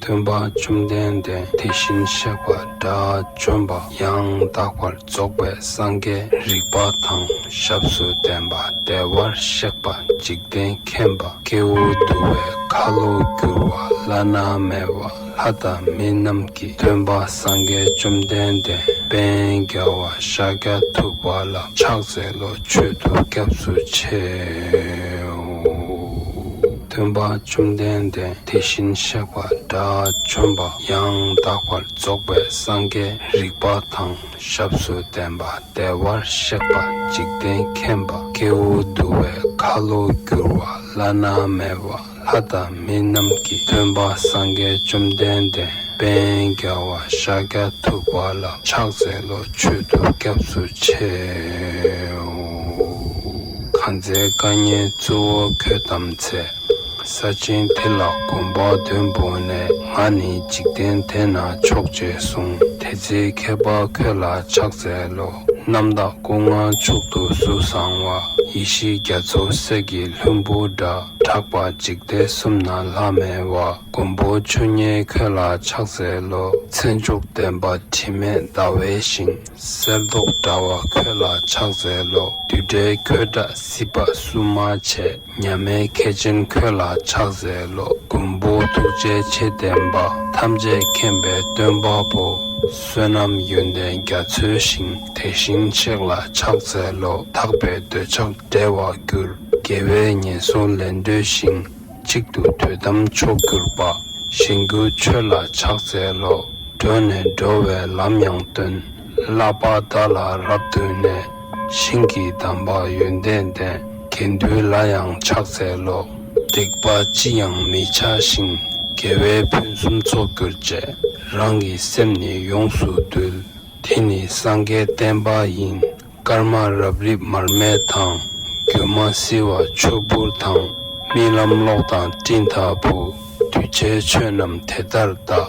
སྟོན་པ་བཅོམ་ལྡན་འདས་དེ་བཞིན་གཤེགས་པ་དགྲ་བཅོམ་པ་ཡང་དག་པར་རྫོགས་པའི་སངས་རྒྱས་རིག་པ་དང་ཞབས་སུ་ལྡན་པ་བདེ་བར་གཤེགས་པ་འཇིག་རྟེན་མཁྱེན་པ་སྐྱེ་བོ་འདུལ་བའི་ཁ་ལོ་བསྒྱུར་བ་བླ་ན་མེད་པ་ལྷ་དང་མི་རྣམས་ཀྱི་སྟོན་པ་སངས་རྒྱས་བཅོམ་ལྡན་འདས་པད་རྒྱལ་བ་ཤཱཀྱ་ཐུབ་པ་ལ་ཕྱག་འཚལ་ལོ། མཆོད་དོ་སྐྱབས་སུ་མཆིའོ། སྟོན་པ་བཅོམ་ལྡན་འདས་དེ་བཞིན་གཤེགས་པ་དགྲ་བཅོམ་པ་ཡང་དག་པར་རྫོགས་པའི་སངས་རྒྱས་རིག་པ་དང་ཞབས་སུ་ལྡན་པ་བདེ་བར་གཤེགས་པ་འཇིག་རྟེན་མཁྱེན་པ་སྐྱེ་བོ་འདུལ་བའི་ཁ་ལོ་བསྒྱུར་བ་བླ་ན་མེད་པ་ལྷ་དང་མི་རྣམས་ཀྱི་སྟོན་པ་སངས་རྒྱས་བཅོམ་ལྡན་འདས་པད་རྒྱལ་བ་ཤཱཀྱ་ཐུབ་པ་ལ་ཕྱག་འཚལ་ལོ། མཆོད་དོ་སྐྱབས་སུ་མཆིའོ། གང་ཚེ་བཀའ་ཉན་གཙོ་བོ་ཁྱོད་བལྟམས་ཚེ། ས་ཆེན་དེ་ལ་གོམ་པ་བདུན་བོར་ནས། ང་ནི་འཇིག་རྟེན་དེ་ན་མཆོག་ཅེས་གསུངས། དེ་ཚེ་མཁས་པ་ཁྱོད་ལ་ཕྱག་འཚལ་ལོ། རྣམ་དག་སྐུ་མངའ་མཆོག་ཏུ་གཟུགས་བཟང་བ། ཡེ་ཤེས་རྒྱ་མཚོ་གསེར་གྱི་ལྷུན་པོ་འདྲ། གྲགས་པ་འཇིག་རྟེན་གསུམ་ན་ལྷ་མེད་པ། མགོན་པོ་ཆོས་དབྱིངས་ཁྱོད་ལ་ཕྱག་འཚལ་ལོ། མཚན་མཆོག་ལྡན་པ་དྲི་མེད་ཟླ་བའི་ཞིང་། གསེར་མདོག་འདྲ་བ་ཁྱོད་ལ་ཕྱག་འཚལ་ལོ། རྡུལ་བྲལ་ཁྱོད་འདྲ་སྲིད་པ་བསུ་མ་བྱས། མཉམ་མེད་མཁས་ཆེན་ཁྱོད་ལ་ཕྱག་འཚལ་ལོ། མགོན་པོ་ཐུགས་རྗེ་ཆེ་ལྡན་པ། ཐམས་ཅད་མཁྱེན་པའི་སྟོན་པ་པོ། བསོད་ནམས་ཡོན་ཏན་རྒྱ་མཚོའི་ཞིང་། དེ་བཞིན་གཤེགས་ལ་ཕྱག་འཚལ་ལོ། ཐར་པའི་འདོད་ཆགས་བྲལ་བར་གྱུར། དགེ་བའི་ངན་སོང་ལས་གྲོལ་ཞིང་། གཅིག་ཏུ་དོན་དམ་མཆོག་གྱུར་པ། གཞན་གྱུར་ཆོས་ལ་ཕྱག་འཚལ་ལོ། འགྲོ་ནས་འགྲོ་བའི་ལམ་ཡང་སྟོན། བསླབ་པ་དག་ལ་རབ་བསྡུས་ནས། ཞིང་གི་དམ་པ་ཡོན་ཏན་ལྡན། དགེ་འདུན་ལ་ཡང་ཕྱག་འཚལ་ལོ། སྡིག་པ་ཅི་ཡང་མི་བྱ་ཞིང་། དགེ་བའི་ཕུན་སུམ་ཚོགས་གྱུར་ཅིག། རང་གི་སེམས་ནི་ཡོངས་སུ་འདུལ། དེ་ནི་སངས་རྒྱས་བསྟན་པ་ཡིན། སྐར་མ་རབ་རིབ་མར་མེ་དང་། སྒྱུ་མ་བསིལ་བ་ཆུ་བུར་དང་། རྨི་ལམ་གློག་དང་སྤྲིན་ལྟ་བུ། གདུལ་བྱའི་ཆོས་རྣམས་དེ་ལྟར་གདའ།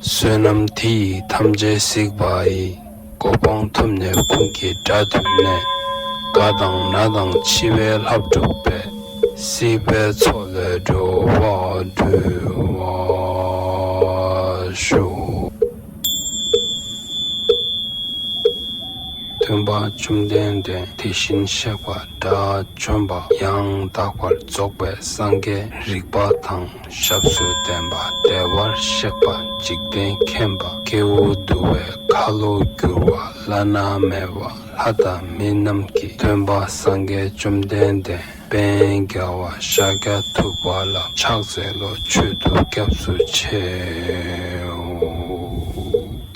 བསོད་ནམས་དེ་ཡིས་ཐམས་ཅད་གཟིགས་པ་ཡི། གོ་འཕང་ཐོབ་ནས་ཀུན་གྱི་དགྲ་བཏུལ་ནས། རྒ་དང་ན་དང་འཆི་བའི་ལྷ་བསྒྲུབས་པས། སྲིད་པའི་མཚོ་ལས་སྒྲོལ་བར་འགྲུབ་པར་ཤོག། སྟོན་པ་བཅོམ་ལྡན་ ལྡན། དེ་བཞིན་གཤེགས་པ་དགྲ་བཅོམ་པ་ཡང་དག་པར་རྫོགས་པའི་སངས་རྒྱས་རིག་པ་དང་ཞབས་སུ་ལྡན་པ། བདེ་བར་གཤེགས་པ་འཇིག་རྟེན་མཁྱེན་པ། སྐྱེ་བོ་འདུལ་བའི་ཁ་ལོ་བསྒྱུར་བ། བླ་ན་མེད་པ་ལྷ་དང་མི་རྣམས་ཀྱི་སྟོན་པ་སངས་རྒྱས་བཅོམ་ལྡན་འདས། པཎ་ྜི་ཏ་ཤཱཀྱ་ཐུབ་པ་ལ་ཕྱག་འཚལ་ལོ། མཆོད་དོ་སྐྱབས་སུ་མཆིའོ།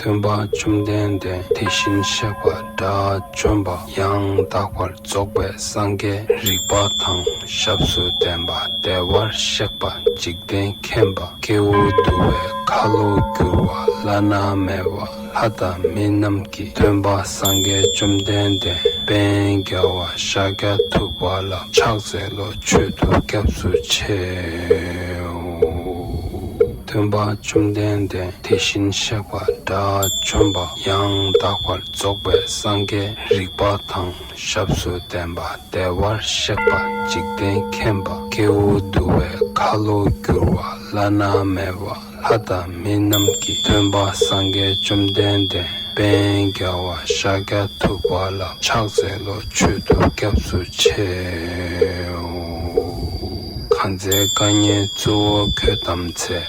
སྟོན་པ་བཅོམ་ལྡན་འདས་དེ་བཞིན་གཤེགས་པ་དགྲ་བཅོམ་པ་ཡང་དག་པར་རྫོགས་པའི་སངས་རྒྱས་རིག་པ་དང་ཞབས་སུ་ལྡན་པ། བདེ་བར་གཤེགས་པ་འཇིག་རྟེན་མཁྱེན་པ། སྐྱེ་བོ་འདུལ་བའི་ཁ་ལོ་བསྒྱུར་བ། བླ་ན་མེད་པ་ལྷ་དང་མི་རྣམས་ཀྱི་སྟོན་པ་སངས་རྒྱས་བཅོམ་ལྡན་འདས། པཎ་ྜི་ཏ་ཤཱཀྱ་ཐུབ་པ་ལ་ཕྱག་འཚལ་ལོ། མཆོད་དོ་སྐྱབས་སུ་མཆིའོ། སྟོན་པ་བཅོམ་ལྡན་འདས་དེ་བཞིན་གཤེགས་པ་དགྲ་བཅོམ་པ་ཡང་དག་པར་རྫོགས་པའི་སངས་རྒྱས་རིག་པ་དང་ཞབས་སུ་ལྡན་པ། བདེ་བར་གཤེགས་པ་འཇིག་རྟེན་མཁྱེན་པ། སྐྱེ་བོ་འདུལ་བའི་ཁ་ལོ་བསྒྱུར་བ། བླ་ན་མེད་པ་ལྷ་དང་མི་རྣམས་ཀྱི་སྟོན་པ་སངས་རྒྱས་བཅོམ་ལྡན་འདས། པཎ་ྜི་ཏ་ཤཱཀྱ་ཐུབ་པ་ལ་ཕྱག་འཚལ་ལོ། མཆོད་དོ་སྐྱབས་སུ་མཆིའོ། གང་ཚེ་བཀའ་ཉན་གཙོ་བོ་ཁྱོད་བལྟམས་ཚེ།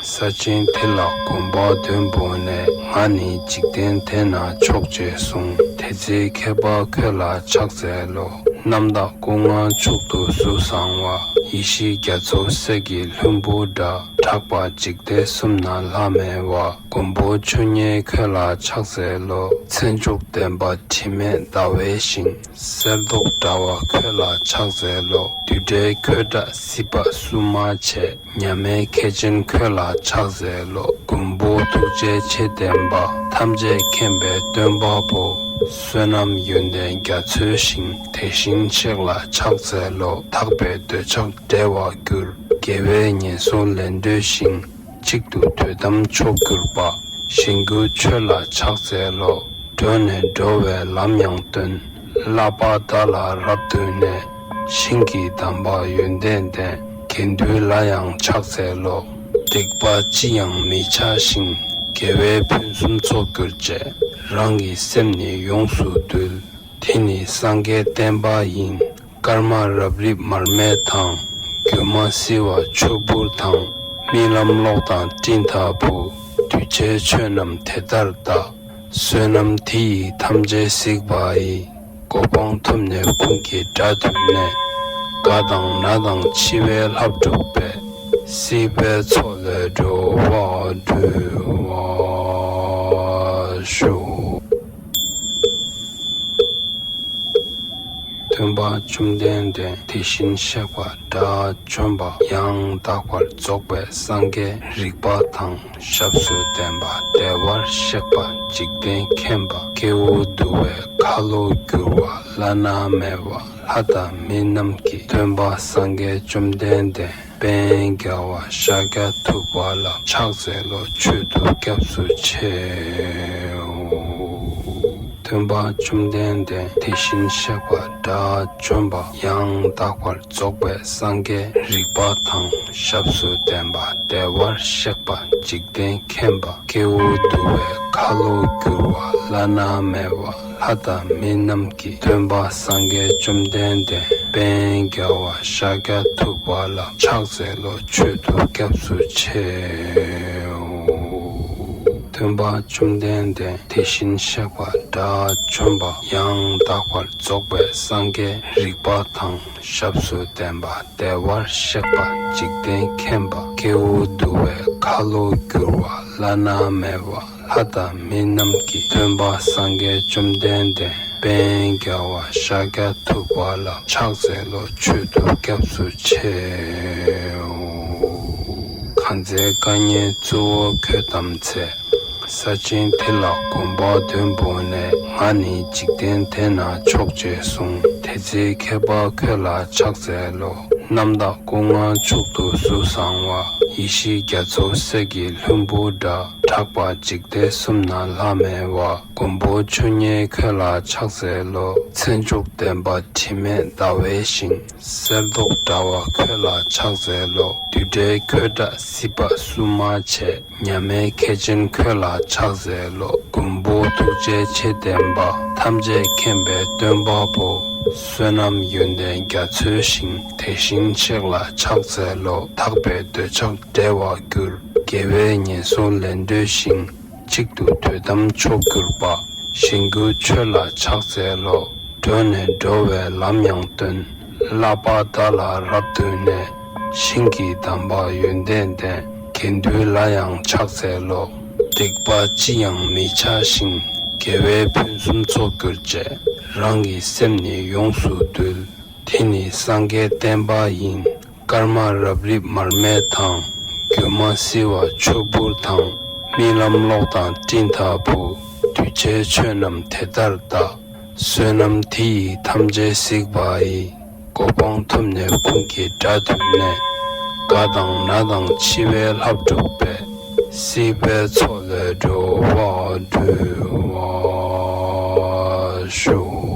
ས་ཆེན་དེ་ལ་གོམ་པ་བདུན་བོར་ནས། ང་ནི་འཇིག་རྟེན་དེ་ན་མཆོག་ཅེས་གསུངས། དེ་ཚེ་མཁས་པ་ཁྱོད་ལ་ཕྱག་འཚལ་ལོ། རྣམ་དག་སྐུ་མངའ་མཆོག་ཏུ་གཟུགས་བཟང་བ། ཡེ་ཤེས་རྒྱ་མཚོ་གསེར་གྱི་ལྷུན་པོ་འདྲ། གྲགས་པ་འཇིག་རྟེན་གསུམ་ན་ལྷམ་མེ་བ། མགོན་པོ་ཆོས་ཉིད་ཁྱོད་ལ་ཕྱག་འཚལ་ལོ། མཚན་མཆོག་ལྡན་པ་དྲི་མེད་ཟླ་བའི་ཞིང་། གསེར་མདོག་འདྲ་བ་ཁྱོད་ལ་ཕྱག་འཚལ་ལོ། རྡུལ་བྲལ་ཁྱོད་འདྲ་སྲིད་པ་བསུ་མ་བྱེད། མཉམ་མེད་མཁས་ཆེན་ཁྱོད་ལ་ཕྱག་འཚལ་ལོ། མགོན་པོ་ཐུགས་རྗེ་ཆེ་ལྡན་པ། ཐམས་ཅད་མཁྱེན་པའི་སྟོན་པ་པོ། བསོད་ནམས་ཡོན་ཏན་རྒྱ་མཚོའི་ཞིང་། དེ་བཞིན་གཤེགས་ལ་ཕྱག་འཚལ་ལོ། ཐར་པའི་འདོད་ཆགས་བྲལ་བར་འགྱུར། དགེ་བའི་ངན་སོང་ལས་འདྲོལ་ཞིང་། གཅིག་ཏུ་སྡོད་དམ་མཆོག་གྱུར་པ། གཞན་གྱུར་ཆོས་ལ་ཕྱག་འཚལ་ལོ། འགྲོ་ནས་འགྲོ་བའི་ལམ་ཡང་སྟོན། བསླབ་པ་དག་ལ་རབ་ཏུ་གནས། ཞིང་གི་དམ་པ་ཡོན་ཏན་ལྡན། དགེ་འདུན་ལ་ཡང་ཕྱག་འཚལ་ལོ། སྡིག་པ་ཅི་ཡང་མི་བྱ་ཞིང་། དགེ་བའི་ཕུན་སུམ་ཚོགས་གྱུར་ཅིག། རང་གི་སེམས་ནི་ཡོངས་སུ་འདུལ། དེ་ནི་སངས་རྒྱས་བསྟན་པ་ཡིན། སྐར་མ་རབ་རིབ་མར་མེ་དང་། སྒྱུ་མ་བསིལ་བ་ཆུ་བུར་དང་། རྨི་ལམ་གློག་དང་སྤྲིན་ལྟ་བུ། གདུལ་བྱའི་ཆོས་རྣམས་དེ་ལྟར་གདའ། བསོད་ནམས་དེ་ཡིས་ཐམས་ཅད་གཟིགས་པ་ཡི། གོ་འཕང་ཐོབ་ནས་ཀུན་གྱི་དགྲ་བཏུལ་ནས། རྒ་དང་ན་དང་འཆི་བའི་ལྷ་བསྒྲུབས་པའི། སྲིད་པའི་མཚོ་ལས་འགྲོ་བ་སྒྲོལ་བར་ཤོག། སྟོན་པ་བཅོམ་ལྡན་འདས་དེ་བཞིན་གཤེགས་པ་དགྲ་བཅོམ་པ་ཡང་དག་པར་རྫོགས་པའི་སངས་རྒྱས་རིག་པ་དང་ཞབས་སུ་ལྡན་པ། བདེ་བར་གཤེགས་པ་འཇིག་རྟེན་མཁྱེན་པ། སྐྱེ་བོ་འདུལ་བའི་ཁ་ལོ་བསྒྱུར་བ། བླ་ན་མེད་པ་ལྷ་དང་མི་རྣམས་ཀྱི་སྟོན་པ་སངས་རྒྱས་བཅོམ་ལྡན་འདས། པཎ་ྜི་ཏ་ཤཱཀྱ་ཐུབ་པ་ལ་ཕྱག་འཚལ་ལོ། མཆོད་དོ་སྐྱབས་སུ་མཆིའོ། སྟོན་པ་བཅོམ་ལྡན་འདས་དེ་བཞིན་གཤེགས་པ་དགྲ་བཅོམ་པ་ཡང་དག་པར་རྫོགས་པའི་སངས་རྒྱས་རིག་པ་དང་ཞབས་སུ་ལྡན་པ། བདེ་བར་གཤེགས་པ་འཇིག་རྟེན་མཁྱེན་པ། སྐྱེ་བོ་འདུལ་བའི་ཁ་ལོ་བསྒྱུར་བ། བླ་ན་མེད་པ་ལྷ་དང་མི་རྣམས་ཀྱི་སྟོན་པ་སངས་རྒྱས་བཅོམ་ལྡན་འདས། པཎ་ྜི་ཏ་ཤཱཀྱ་ཐུབ་པ་ལ་ཕྱག་འཚལ་ལོ། མཆོད་དོ་སྐྱབས་སུ་མཆིའོ། སྟོན་པ་བཅོམ་ལྡན་འདས་དེ་བཞིན་གཤེགས་པ་དགྲ་བཅོམ་པ་ཡང་དག་པར་རྫོགས་པའི་སངས་རྒྱས་རིག་པ་དང་ཞབས་སུ་ལྡན་པ། བདེ་བར་གཤེགས་པ་འཇིག་རྟེན་མཁྱེན་པ། སྐྱེ་བོ་འདུལ་བའི་ཁ་ལོ་བསྒྱུར་བ། བླ་ན་མེད་པ་ལྷ་དང་མི་རྣམས་ཀྱི་སྟོན་པ་སངས་རྒྱས་བཅོམ་ལྡན་འདས། པཎ་ྜི་ཏ་ཤཱཀྱ་ཐུབ་པ་ལ་ཕྱག་འཚལ་ལོ། མཆོད་དོ་སྐྱབས་སུ་མཆིའོ། གང་ཚེ་བཀའ་ཉན་གཙོ་བོ་ཁྱོད་བལྟམས་ཚེ། ས་ཆེན་དེ་ལ་གོམ་པ་བདུན་བོར་ནས། ང་ནི་འཇིག་རྟེན་དེ་ན་མཆོག་ཅེས་གསུངས། དེ་ཚེ་མཁས་པ་ཁྱོད་ལ་ཕྱག་འཚལ་ལོ། རྣམ་དག་སྐུ་ལྔ་མཆོག་ཏུ་གཟུགས་བཟང་བ། ཡེ་ཤེས་རྒྱ་མཚོ་གསེར་གྱི་ལྷུན་པོ་འདྲ། གྲགས་པ་འཇིག་རྟེན་གསུམ་ན་ལྷམ་མེ་བ། མགོན་པོ་མཆོག་བརྙེས་ཁྱོད་ལ་ཕྱག་འཚལ་ལོ། མཚན་མཆོག་ལྡན་པ་དྲི་མེད་ཟླ་བའི་ཞིང་། གསེར་མདོག་འདྲ་བ་ཁྱོད་ལ་ཕྱག་འཚལ་ལོ། བདུད་འདྲེ་ཁྱོད་དགྲ་སྲིད་པ་བསུ་མ་བྱེད། མཉམ་མེད་མཁས་ཆེན་ཁྱོད་ལ་ཕྱག་འཚལ་ལོ། མགོན་པོ་ཐུགས་རྗེ་ཆེ་ལྡན་པ། ཐམས་ཅད་མཁྱེན་པའི་སྟོན་པ་པོ། བསོད་ནམས་ཡོན་ཏན་རྒྱ་མཚོའི་ཞིང་། དེ་བཞིན་གཤེགས་ལ་ཕྱག་འཚལ་ལོ། དག་པའི་འདོད་ཆགས་བྲལ་བར་གྱུར། དགེ་བའི་ངན་སོང་ལས་གྲོལ་ཞིང་། གཅིག་ཏུ་ཐོས་དམ་མཆོག་གྱུར་པ། གཞན་དགུ་ཆོས་ལ་ཕྱག་འཚལ་ལོ། འགྲོ་ནས་འགྲོ་བའི་ལམ་ཡང་སྟོན། བསླབ་པ་དག་ལ་རབ་ཏུ་གནས། ཞིང་གི་དམ་པ་ཡོན་ཏན་ལྡན། དགེ་འདུན་ལ་ཡང་ཕྱག་འཚལ་ལོ། སྡིག་པ་ཅི་ཡང་མི་བྱ་ཞིང་། དགེ་བའི་ཕུན་སུམ་ཚོགས་གྱུར་ཅིག། རང་གི་སེམས་ནི་ཡོངས་སུ་འདུལ། དེ་ནི་སངས་རྒྱས་བསྟན་པ་ཡིན། སྐར་མ་རབ་རིབ་མར་མེ་དང་། སྒྱུ་མ་བསིལ་བ་ཆུ་བུར་དང་། རྨི་ལམ་གློག་དང་སྤྲིན་ལྟ་བུ། གདུལ་བྱའི་ཆོས་རྣམས་དེ་ལྟར་བལྟ། བསོད་ནམས་དེ་ཡིས་ཐམས་ཅད་གཟིགས་པ་ཡི། གོ་འཕང་ཐོབ་ནས་ཀུན་གྱི་དགྲ་བཏུལ་ནས། རྒ་དང་ན་དང་འཆི་བའི་ལྷ་སྒྲུབ་པའི། སྲིད་པའི་མཚོ་ལས་སྒྲོལ་བར་འགྲོ་བར་ཤོག།